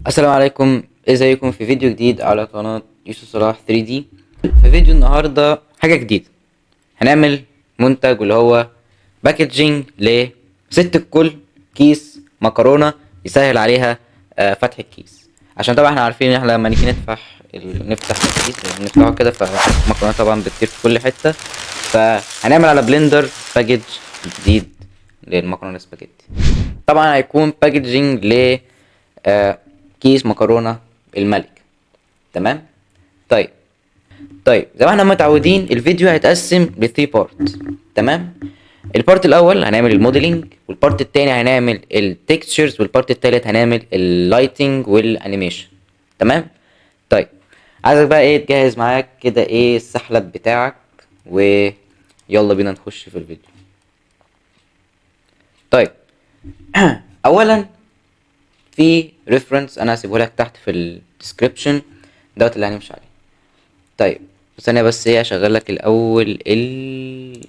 السلام عليكم، ازيكم؟ في فيديو جديد على قناة يوسف صلاح 3D. في فيديو النهاردة حاجة جديدة، هنعمل منتج واللي هو packaging لست الكل، كيس مكرونة يسهل عليها فتح الكيس، عشان طبعا احنا عارفين ان احنا لما نيجي نفتح الكيس نفتحه كده، فالمكرونة طبعا بتطير في كل حتة. فهنعمل على Blender package جديد للمكرونة سباجيتي. طبعا هيكون packaging ل كيس مكرونة الملك. تمام. طيب زي ما احنا متعودين الفيديو هيتقسم ل 3 part. تمام. ال part الاول هنعمل ال modeling، وال part التاني هنعمل ال textures، وال part التالت هنعمل ال lighting وال animation. تمام. طيب عايزك بقى ايه تجهز معاك كده ايه السحلب بتاعك، ويلا بينا نخش في الفيديو. طيب اولا في reference انا هسيبه لك تحت في ال description دوت اللي هنمشي عليه. طيب ثانية بس ايه اشغل لك الاول ال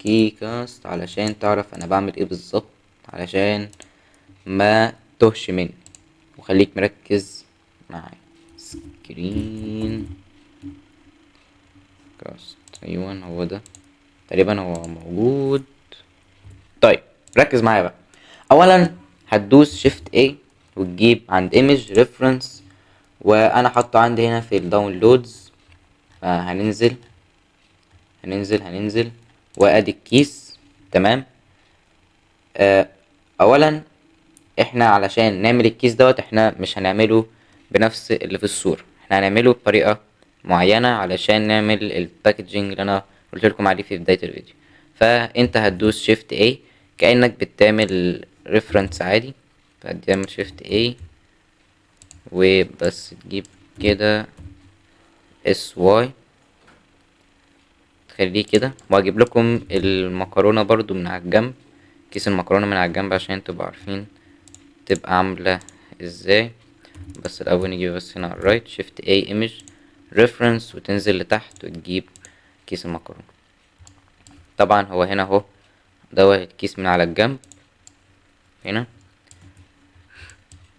keycast علشان تعرف انا بعمل ايه بالظبط، علشان ما تهش مني، وخليك مركز معايا. screen cast، ايوه هو ده تقريبا هو موجود. طيب ركز معايا بقى. اولا هتدوس shift A وتجيب عند image reference، وانا حاطه عندي هنا في ال downloads. فهننزل هننزل هننزل وادي الكيس. تمام. اولا احنا علشان نعمل الكيس دوت احنا مش هنعمله بنفس اللي في الصورة، احنا هنعمله بطريقة معينة علشان نعمل ال packaging اللي انا قلت لكم عليه في بداية الفيديو. فانت هتدوس shift A كأنك بتعمل reference عادي، فتعمل shift A وبس تجيب كده S Y تخليه كده. وهجيب لكم المكرونة برضو من على الجنب، كيس المكرونة من على الجنب عشان تبقوا عارفين تبقى عاملة ازاي. بس الاول نجيب بس هنا right shift A image reference وتنزل لتحت وتجيب كيس المكرونة. طبعا هو هنا اهو دوت الكيس من على الجنب هنا.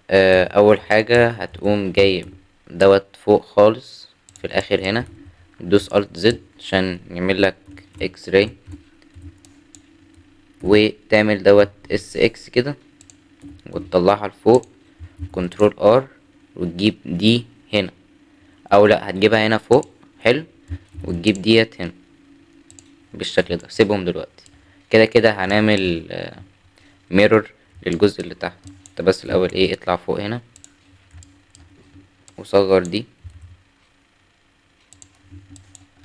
اول حاجة هتقوم جايب دوت فوق خالص في الاخر هنا، تدوس alt Z عشان يعمل لك x-ray، وتعمل دوت S X كده وتطلعها لفوق control R وتجيب دي هنا، او لا هتجيبها هنا فوق. حلو، وتجيب ديت هنا بالشكل ده. سيبهم دلوقتي كده كده هنعمل mirror للجزء اللي تحت. انت بس الاول ايه اطلع فوق هنا وصغر دي،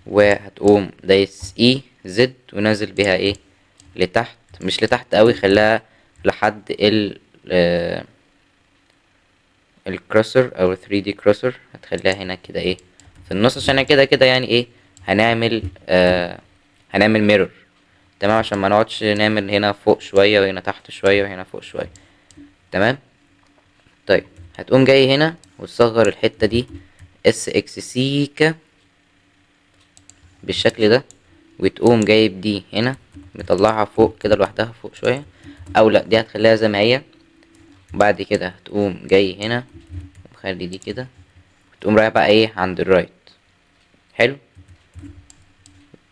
وهتقوم دايس E Z ونازل بيها ايه لتحت، مش لتحت قوي، خليها لحد ال cursor او 3D cursor، هتخليها هنا كده ايه في النص، عشان كده كده يعني ايه هنعمل mirror. تمام، عشان ما نقعدش نعمل هنا فوق شوية وهنا تحت شوية وهنا فوق شوية. تمام. طيب هتقوم جاي هنا وتصغر الحتة دي S X سيكا بالشكل ده، وتقوم جايب دي هنا مطلعها فوق كده لوحدها فوق شوية، او لا دي هتخليها زي ما هي. وبعد كده هتقوم جاي هنا ومخلي دي كده، وتقوم رايح بقى ايه عند ال right. حلو،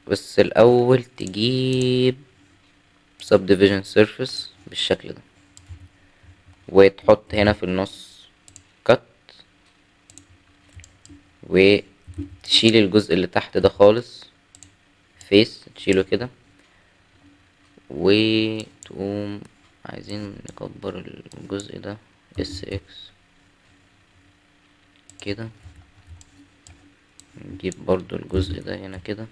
بس الاول تجيب subdivision surface بالشكل ده، وتحط هنا في النص cut، وتشيل الجزء اللي تحت ده خالص face تشيله كده، وتقوم عايزين نكبر الجزء ده S X كده، نجيب برضو الجزء ده هنا كده،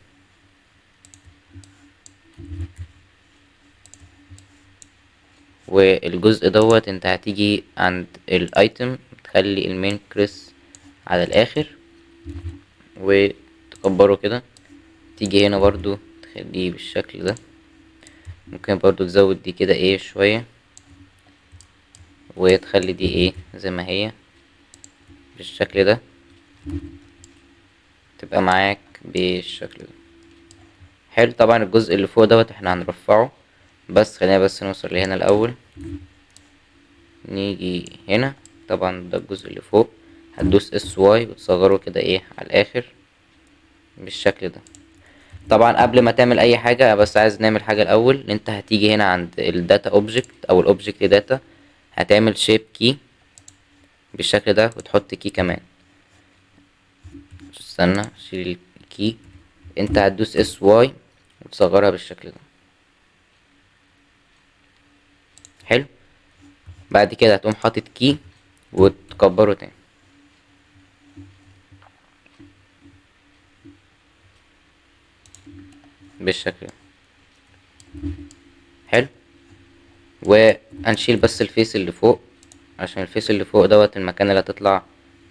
والجزء دوت انت هتيجي عند ال item تخلي ال min crease على الاخر وتكبره كده، تيجي هنا برضو تخليه بالشكل ده، ممكن برضو تزود دي كده ايه شوية، وتخلي دي ايه زي ما هي بالشكل ده، تبقى معاك بالشكل ده. حلو. طبعا الجزء اللي فوق دوت احنا هنرفعه، بس خلينا بس نوصل لهنا الاول. نيجي هنا طبعا ده الجزء اللي فوق، هتدوس S Y وتصغره كده ايه على الاخر بالشكل ده. طبعا قبل ما تعمل اي حاجة، بس عايز نعمل حاجة الاول. انت هتيجي هنا عند ال data object او ال object data، هتعمل shape key بالشكل ده وتحط key كمان. استنى شيل ال key. انت هتدوس S Y وتصغرها بالشكل ده. حلو. بعد كده هتقوم حاطط key وتكبره تاني. بالشكل ده. حلو. وهنشيل بس ال face اللي فوق، عشان ال face اللي فوق دوت المكان اللي هتطلع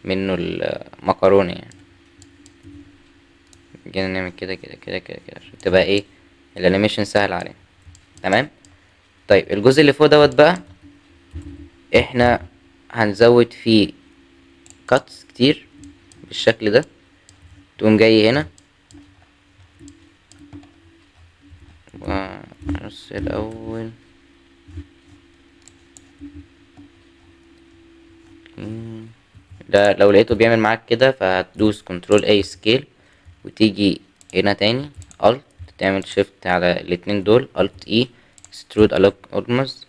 منه المكرونة يعني. جينا نعمل كده كده كده كده كده عشان تبقى ايه ال animation سهل علينا. تمام. طيب الجزء اللي فوق دوت بقى احنا هنزود فيه cuts كتير بالشكل ده. تقوم جاي هنا بس الاول ده لو لقيته بيعمل معاك كده فهتدوس control A scale، وتيجي هنا تاني alt تعمل shift على الاتنين دول alt E extrude along almost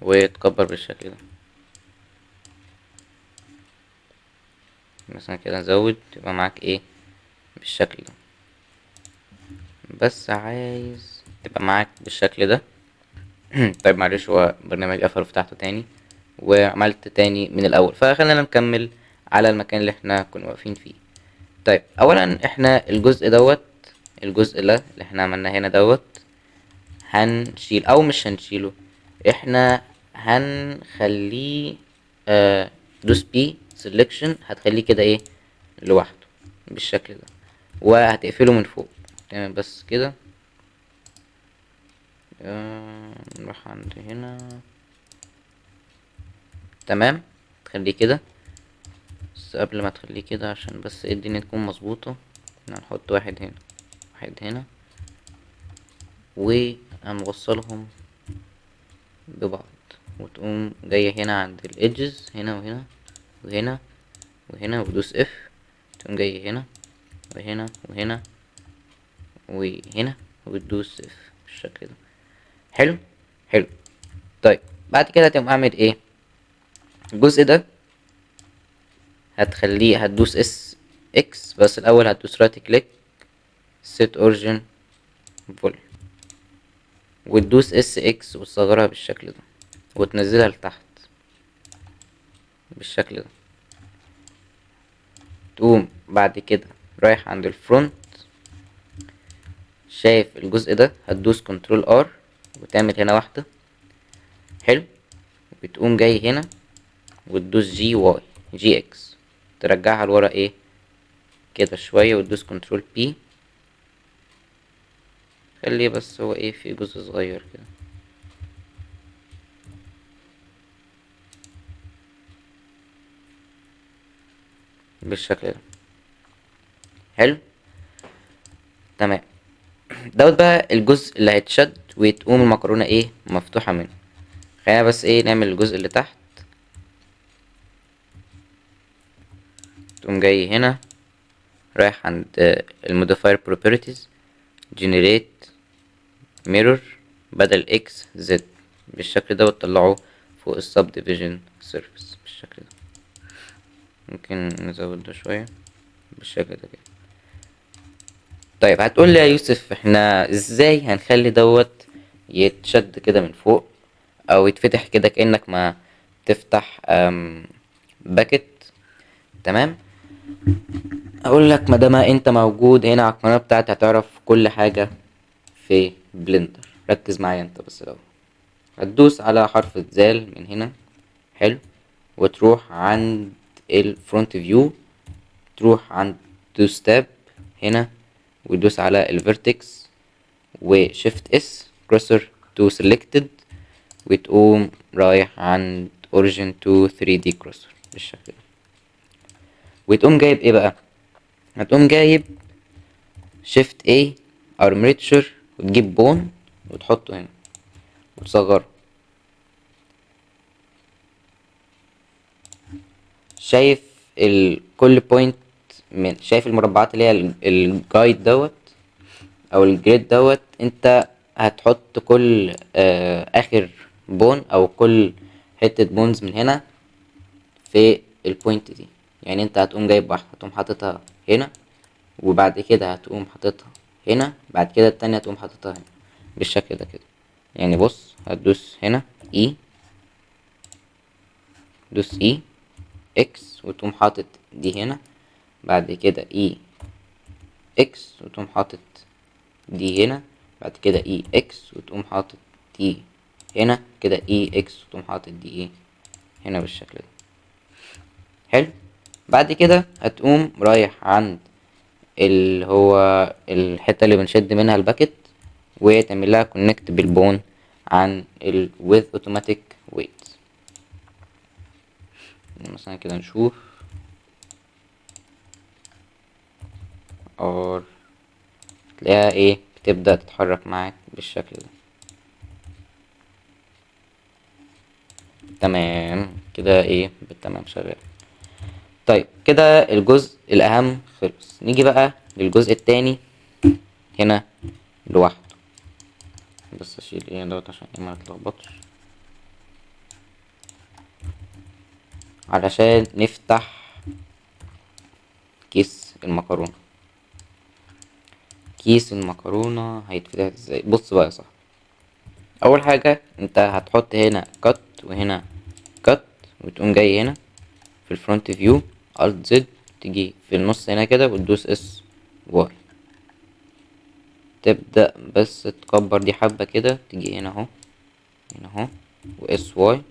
وتكبر بالشكل ده مثلا كده. نزود تبقى معاك ايه بالشكل ده، بس عايز تبقى معاك بالشكل ده. طيب معلش هو برنامج قفل وفتحته تاني وعملت تاني من الاول، فخلينا نكمل على المكان اللي احنا كنا واقفين فيه. طيب اولا احنا الجزء دوت، الجزء ده اللي احنا عملناه هنا دوت هنشيل او مش هنشيله، احنا هنخليه دوس P selection، هتخليه كده ايه لوحده بالشكل ده، وهتقفله من فوق. تمام بس كده. نروح عند هنا. تمام تخليه كده، بس قبل ما تخليه كده عشان بس ايه الدنيا تكون مظبوطة، احنا هنحط واحد هنا واحد هنا وهنوصلهم ببعض، وتقوم جاية هنا عند ال edges هنا وهنا وهنا وهنا ودوس F، تقوم جاي هنا وهنا وهنا وهنا وتدوس F بالشكل ده. حلو حلو. طيب بعد كده هتقوم اعمل ايه؟ الجزء ده هتخليه، هتدوس S X، بس الاول هتدوس right click set origin volume وتدوس S X وتصغرها بالشكل ده وتنزلها لتحت بالشكل ده. تقوم بعد كده رايح عند ال front، شايف الجزء ده هتدوس control R وتعمل هنا واحدة. حلو. بتقوم جاي هنا وتدوس G Y G X ترجعها لورا ايه كده شوية، وتدوس control P، خليه بس هو ايه في جزء صغير كده. بالشكل ده. حلو تمام. دوت بقى الجزء اللي هيتشد وتقوم المكرونة ايه مفتوحة منه. خلينا بس ايه نعمل الجزء اللي تحت. تقوم جاي هنا رايح عند ال modifier properties generate mirror بدل X Z بالشكل ده، وتطلعه فوق ال subdivision surface بالشكل ده. ممكن نزود ده شوية بالشكل ده كده. طيب هتقول لي يا يوسف احنا ازاي هنخلي دوت يتشد كده من فوق او يتفتح كده كأنك ما تفتح packet؟ تمام. اقول لك ما دام انت موجود هنا على القناة بتاعتي هتعرف كل حاجة في Blender. ركز معايا انت بس. الاول هتدوس على حرف الزال من هنا. حلو. وتروح عند ال front view، تروح عند دوس tab هنا وتدوس على ال vertex و shift S cursor to selected، وتقوم رايح عند origin to 3D cursor بالشكل ده. وتقوم جايب ايه بقى؟ هتقوم جايب shift A armature وتجيب bone وتحطه هنا وتصغره. شايف كل point من، شايف المربعات اللي هي ال guide دوت او ال grid دوت، انت هتحط كل اخر bone او كل حتة bones من هنا في ال point دي. يعني انت هتقوم جايب واحدة هتقوم حاططها هنا، وبعد كده هتقوم حاططها هنا، بعد كده التانية هتقوم حاططها هنا بالشكل ده كده. يعني بص، هتدوس هنا E، دوس E X وتقوم حاطط دي هنا، بعد كده E X وتقوم حاطط دي هنا، بعد كده E X وتقوم حاطط دي هنا، كده E X وتقوم حاطط دي ايه هنا بالشكل ده. حلو. بعد كده هتقوم رايح عند اللي هو الحتة اللي بنشد منها ال bucket، وتعمل لها connect بال bone عن ال with automatic weight. مثلا كده نشوف R، تلاقيها ايه بتبدأ تتحرك معاك بالشكل ده. تمام كده، ايه بالتمام شغال. طيب كده الجزء الأهم خلص. نيجي بقى للجزء التاني هنا لوحده، بس اشيل ايه دوت عشان ايه ما نتلخبطش، علشان نفتح كيس المكرونة. كيس المكرونة هيتفتح ازاي؟ بص بقى يا صاحبي، اول حاجة انت هتحط هنا cut وهنا cut، وتقوم جاي هنا في ال front view alt Z، تيجي في النص هنا كده وتدوس S Y، تبدأ بس تكبر دي حبة كده، تيجي هنا اهو، هنا اهو، و S Y،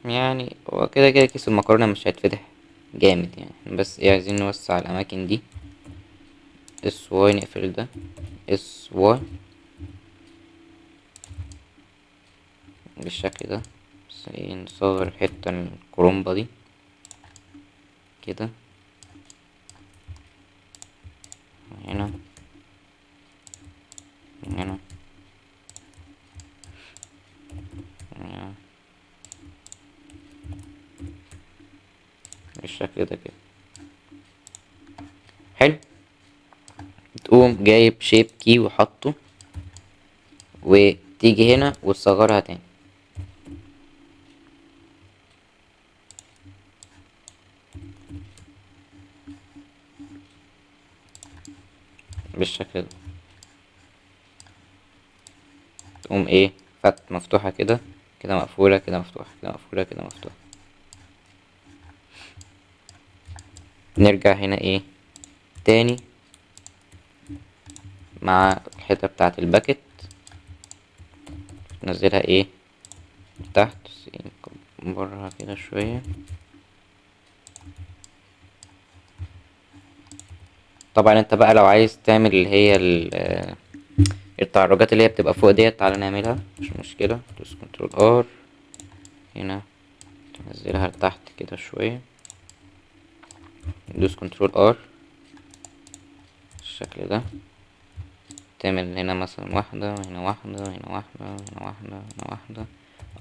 يعني هو كده كده كيس المكرونة مش هيتفتح جامد يعني، احنا بس ايه عايزين نوسع الأماكن دي. S Y نقفل ده، S Y بالشكل ده، بس ايه نصغر الحتة الكرومبة دي كده هنا هنا هنا بالشكل ده كده. حلو. تقوم جايب shape key وحطه، وتيجي هنا وتصغرها تاني. بالشكل ده. تقوم ايه فت مفتوحة كده، كده مقفولة، كده مفتوحة، كده مقفولة، كده مفتوحة. نرجع هنا ايه تاني مع الحتة بتاعة ال bucket، ننزلها ايه تحت، نكبرها كده شوية. طبعا انت بقى لو عايز تعمل اللي هي التعرجات اللي هي بتبقى فوق ديت، تعالى نعملها مش مشكلة. دوس control R هنا، تنزلها لتحت كده شوية، دوس control R بالشكل ده. تعمل هنا مثلا واحدة، وهنا واحدة، وهنا واحدة، وهنا واحدة، وهنا واحدة.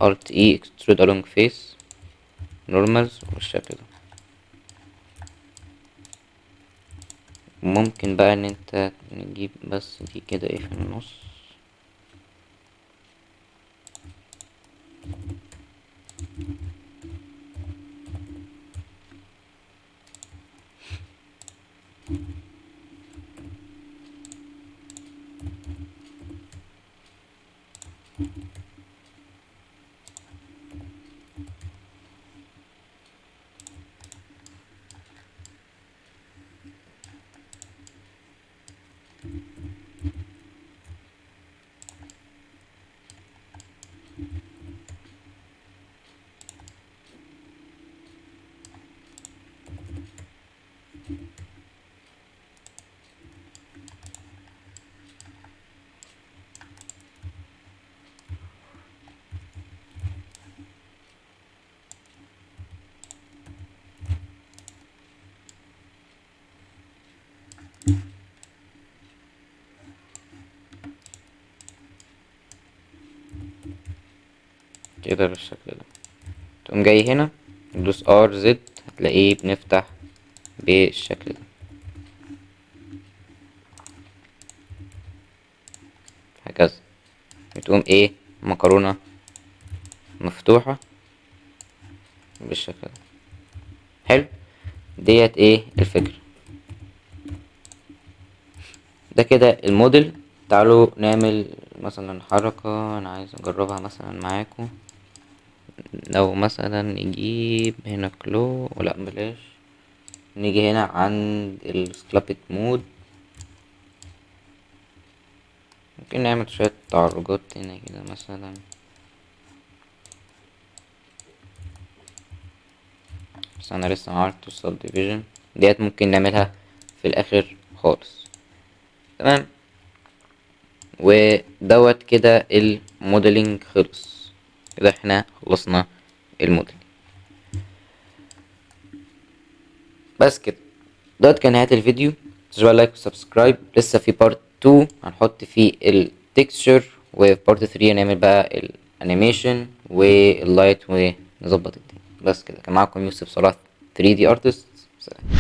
Alt E extrude along face normals بالشكل ده. ممكن بقى ان انت نجيب بس دي كده ايه في النص، كده بالشكل ده. تقوم جاي هنا تدوس R Z، هتلاقيه بنفتح بالشكل ده. هكذا. بتقوم ايه؟ مكرونة مفتوحة بالشكل ده. حلو. ديت ايه الفكرة. ده كده الموديل. تعالوا نعمل مثلا حركة انا عايز اجربها مثلا معاكم. لو مثلا نجيب هنا claw، ولا بلاش، نيجي هنا عند ال sculpt mode، ممكن نعمل شوية تعرجات هنا كده مثلا. بس انا لسه ما عملتش subdivision ديت، ممكن نعملها في الاخر خالص. تمام. ودوت كده ال modeling خلص. كده احنا خلصنا الموديل. بس كده دوت كان نهاية الفيديو. متنسوش like و subscribe. لسه في part 2 هنحط فيه ال texture، وفي part 3 هنعمل بقى ال animation وال light ونظبط الدنيا. بس كده. كان معاكم يوسف صلاح 3D artist. سلام.